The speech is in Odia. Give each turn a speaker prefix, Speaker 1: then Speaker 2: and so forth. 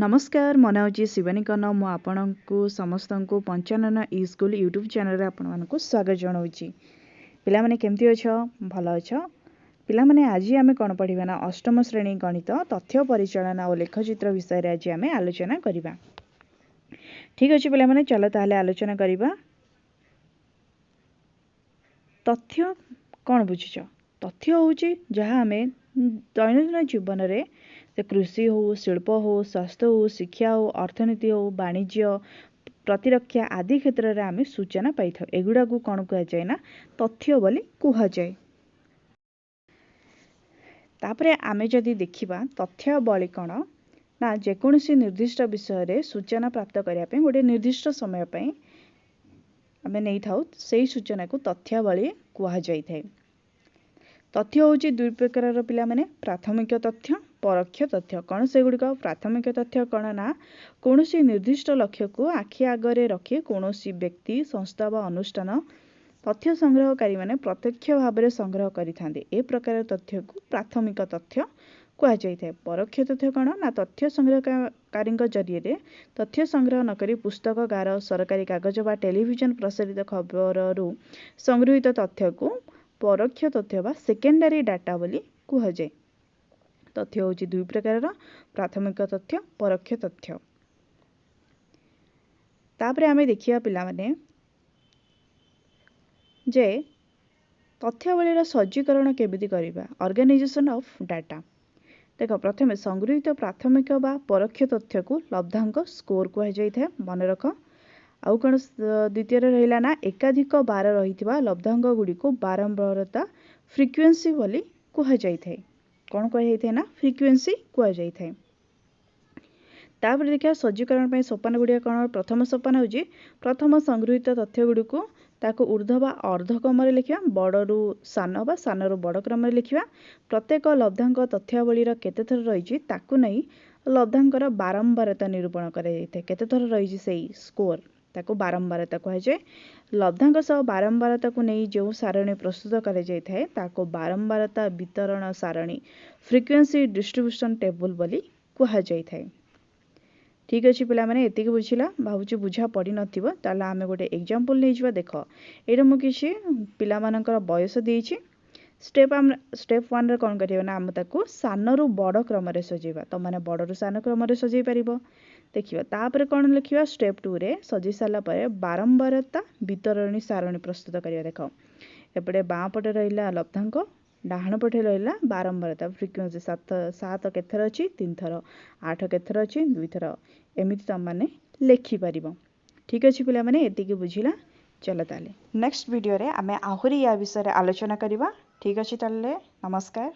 Speaker 1: ନମସ୍କାର, ମୋ ନାଁ ହେଉଛି ଶିବାନୀ କର୍ଣ୍ଣ। ମୁଁ ଆପଣଙ୍କୁ ସମସ୍ତଙ୍କୁ ପଞ୍ଚାନନ ଇ ସ୍କୁଲ ୟୁଟ୍ୟୁବ୍ ଚ୍ୟାନେଲରେ ଆପଣମାନଙ୍କୁ ସ୍ୱାଗତ ଜଣାଉଛି। ପିଲାମାନେ, କେମିତି ଅଛ? ଭଲ ଅଛ? ପିଲାମାନେ, ଆଜି ଆମେ କ'ଣ ପଢ଼ିବା ନା ଅଷ୍ଟମ ଶ୍ରେଣୀ ଗଣିତ ତଥ୍ୟ ପରିଚାଳନା ଓ ଲେଖଚିତ୍ର ବିଷୟରେ ଆଜି ଆମେ ଆଲୋଚନା କରିବା। ଠିକ୍ ଅଛି ପିଲାମାନେ, ଚାଲ ତାହେଲେ ଆଲୋଚନା କରିବା। ତଥ୍ୟ କ'ଣ ବୁଝୁଛ? ତଥ୍ୟ ହେଉଛି ଯାହା ଆମେ ଦୈନନ୍ଦିନ ଜୀବନରେ, ସେ କୃଷି ହେଉ, ଶିଳ୍ପ ହେଉ, ସ୍ୱାସ୍ଥ୍ୟ ହେଉ, ଶିକ୍ଷା ହେଉ, ଅର୍ଥନୀତି ହେଉ, ବାଣିଜ୍ୟ, ପ୍ରତିରକ୍ଷା ଆଦି କ୍ଷେତ୍ରରେ ଆମେ ସୂଚନା ପାଇଥାଉ। ଏଗୁଡ଼ାକୁ କ'ଣ କୁହାଯାଏ ନା ତଥ୍ୟ ବୋଲି କୁହାଯାଏ। ତାପରେ ଆମେ ଯଦି ଦେଖିବା ତଥ୍ୟାବଳୀ କ'ଣ ନା ଯେକୌଣସି ନିର୍ଦ୍ଦିଷ୍ଟ ବିଷୟରେ ସୂଚନା ପ୍ରାପ୍ତ କରିବା ପାଇଁ ଗୋଟିଏ ନିର୍ଦ୍ଦିଷ୍ଟ ସମୟ ପାଇଁ ଆମେ ନେଇଥାଉ, ସେଇ ସୂଚନାକୁ ତଥ୍ୟାବଳୀ କୁହାଯାଇଥାଏ। ତଥ୍ୟ ହେଉଛି ଦୁଇ ପ୍ରକାରର ପିଲାମାନେ, ପ୍ରାଥମିକ ତଥ୍ୟ, ପରୋକ୍ଷ ତଥ୍ୟ। କ'ଣ ସେଗୁଡ଼ିକ? ପ୍ରାଥମିକ ତଥ୍ୟ କ'ଣ ନା କୌଣସି ନିର୍ଦ୍ଦିଷ୍ଟ ଲକ୍ଷ୍ୟକୁ ଆଖି ଆଗରେ ରଖି କୌଣସି ବ୍ୟକ୍ତି, ସଂସ୍ଥା ବା ଅନୁଷ୍ଠାନ ତଥ୍ୟ ସଂଗ୍ରହକାରୀମାନେ ପ୍ରତ୍ୟକ୍ଷ ଭାବରେ ସଂଗ୍ରହ କରିଥାନ୍ତି। ଏ ପ୍ରକାର ତଥ୍ୟକୁ ପ୍ରାଥମିକ ତଥ୍ୟ କୁହାଯାଇଥାଏ। ପରୋକ୍ଷ ତଥ୍ୟ କ'ଣ ନା ତଥ୍ୟ ସଂଗ୍ରହକାରୀଙ୍କ ଜରିଆରେ ତଥ୍ୟ ସଂଗ୍ରହ ନକରି ପୁସ୍ତକଗାର, ସରକାରୀ କାଗଜ ବା ଟେଲିଭିଜନ ପ୍ରସାରିତ ଖବରରୁ ସଂଗୃହୀତ ତଥ୍ୟକୁ ପରୋକ୍ଷ ତଥ୍ୟ ବା ସେକେଣ୍ଡାରୀ ଡାଟା ବୋଲି କୁହାଯାଏ। ତଥ୍ୟ ହେଉଛି ଦୁଇ ପ୍ରକାରର, ପ୍ରାଥମିକ ତଥ୍ୟ, ପରୋକ୍ଷ ତଥ୍ୟ। ତାପରେ ଆମେ ଦେଖିବା ପିଲାମାନେ ଯେ ତଥ୍ୟାବଳୀର ସଜ୍ଜୀକରଣ କେମିତି କରିବା, ଅର୍ଗାନାଇଜେସନ୍ ଅଫ୍ ଡାଟା। ଦେଖ, ପ୍ରଥମେ ସଂଗୃହୀତ ପ୍ରାଥମିକ ବା ପରୋକ୍ଷ ତଥ୍ୟକୁ ଲବ୍ଧାଙ୍କ ସ୍କୋର କୁହାଯାଇଥାଏ, ମନେ ରଖ। ଆଉ କ'ଣ ଦ୍ୱିତୀୟରେ ରହିଲା ନା ଏକାଧିକ ବାର ରହିଥିବା ଲବ୍ଧାଙ୍କ ଗୁଡ଼ିକୁ ବାରମ୍ବାରତା, ଫ୍ରିକ୍ୱେନ୍ସି ବୋଲି କୁହାଯାଇଥାଏ। କ'ଣ କୁହାଯାଇଥାଏ ନା ଫ୍ରିକ୍ୱେନ୍ସି କୁହାଯାଇଥାଏ। ତାପରେ ଦେଖିବା ସଜ୍ଜୀକରଣ ପାଇଁ ସୋପାନ ଗୁଡ଼ିକ କ'ଣ। ପ୍ରଥମ ସୋପାନ ହେଉଛି ପ୍ରଥମ ସଂଗୃହୀତ ତଥ୍ୟ ଗୁଡ଼ିକୁ ତାକୁ ଉର୍ଦ୍ଧ୍ୱ ବା ଅର୍ଦ୍ଧ କ୍ରମରେ ଲେଖିବା, ବଡ଼ରୁ ସାନ ବା ସାନରୁ ବଡ଼ କ୍ରମରେ ଲେଖିବା। ପ୍ରତ୍ୟେକ ଲବ୍ଧାଙ୍କ ତଥ୍ୟାବଳୀର କେତେ ଥର ରହିଛି ତାକୁ ନେଇ ଲବ୍ଧାଙ୍କର ବାରମ୍ବାରତା ନିରୂପଣ କରାଯାଇଥାଏ। କେତେ ଥର ରହିଛି ସେଇ ସ୍କୋର, ତାକୁ ବାରମ୍ବାରତା କୁହାଯାଏ। ଲବ୍ଧାଙ୍କ ସହ ବାରମ୍ବାରତାକୁ ନେଇ ଯେଉଁ ସାରଣୀ ପ୍ରସ୍ତୁତ କରାଯାଇଥାଏ ତାକୁ ବାରମ୍ବାରତା ବିତରଣ ସାରଣୀ, ଫ୍ରିକ୍ୱେନ୍ସି ଡିଷ୍ଟ୍ରିବ୍ୟୁସନ୍ ଟେବୁଲ୍ ବୋଲି କୁହାଯାଇଥାଏ। ଠିକ୍ ଅଛି ପିଲାମାନେ, ଏତିକି ବୁଝିଲା? ଭାବୁଛି ବୁଝା ପଡ଼ିନଥିବ। ତାହେଲେ ଆମେ ଗୋଟେ ଏକ୍ଜାମ୍ପଲ୍ ନେଇଯିବା। ଦେଖ, ଏଇଟା ମୁଁ କିଛି ପିଲାମାନଙ୍କର ବୟସ ଦେଇଛି। ଷ୍ଟେପ୍ ଆମେ ଷ୍ଟେପ୍ ୱାନ୍ରେ କ'ଣ କରିବା ନା ଆମେ ତାକୁ ସାନରୁ ବଡ଼ କ୍ରମରେ ସଜେଇବା। ତୁମମାନେ ବଡ଼ରୁ ସାନ କ୍ରମରେ ସଜେଇ ପାରିବ। ଦେଖିବା ତାପରେ କ'ଣ ଲେଖିବା। ଷ୍ଟେପ୍ ଟୁରେ ସଜେଇ ସାରିଲା ପରେ ବାରମ୍ବାରତା ବିତରଣୀ ସାରଣୀ ପ୍ରସ୍ତୁତ କରିବା। ଦେଖ, ଏପଟେ ବାଁ ପଟେ ରହିଲା ଲବ୍ଧାଙ୍କ, ଡାହାଣ ପଟେ ରହିଲା ବାରମ୍ବାରତା, ଫ୍ରିକ୍ୱେନ୍ସି। 7 କେତେଥର ଅଛି? 3 ଥର। 8 କେତେଥର ଅଛି? 2 ଥର। ଏମିତି ତୁମମାନେ ଲେଖିପାରିବ। ଠିକ୍ ଅଛି ପିଲାମାନେ, ଏତିକି ବୁଝିଲା? ଚାଲ ତାହେଲେ ନେକ୍ସଟ ଭିଡ଼ିଓରେ ଆମେ ଆହୁରି ୟା ବିଷୟରେ ଆଲୋଚନା କରିବା। ଠିକ୍ ଅଛି ତାହେଲେ, ନମସ୍କାର।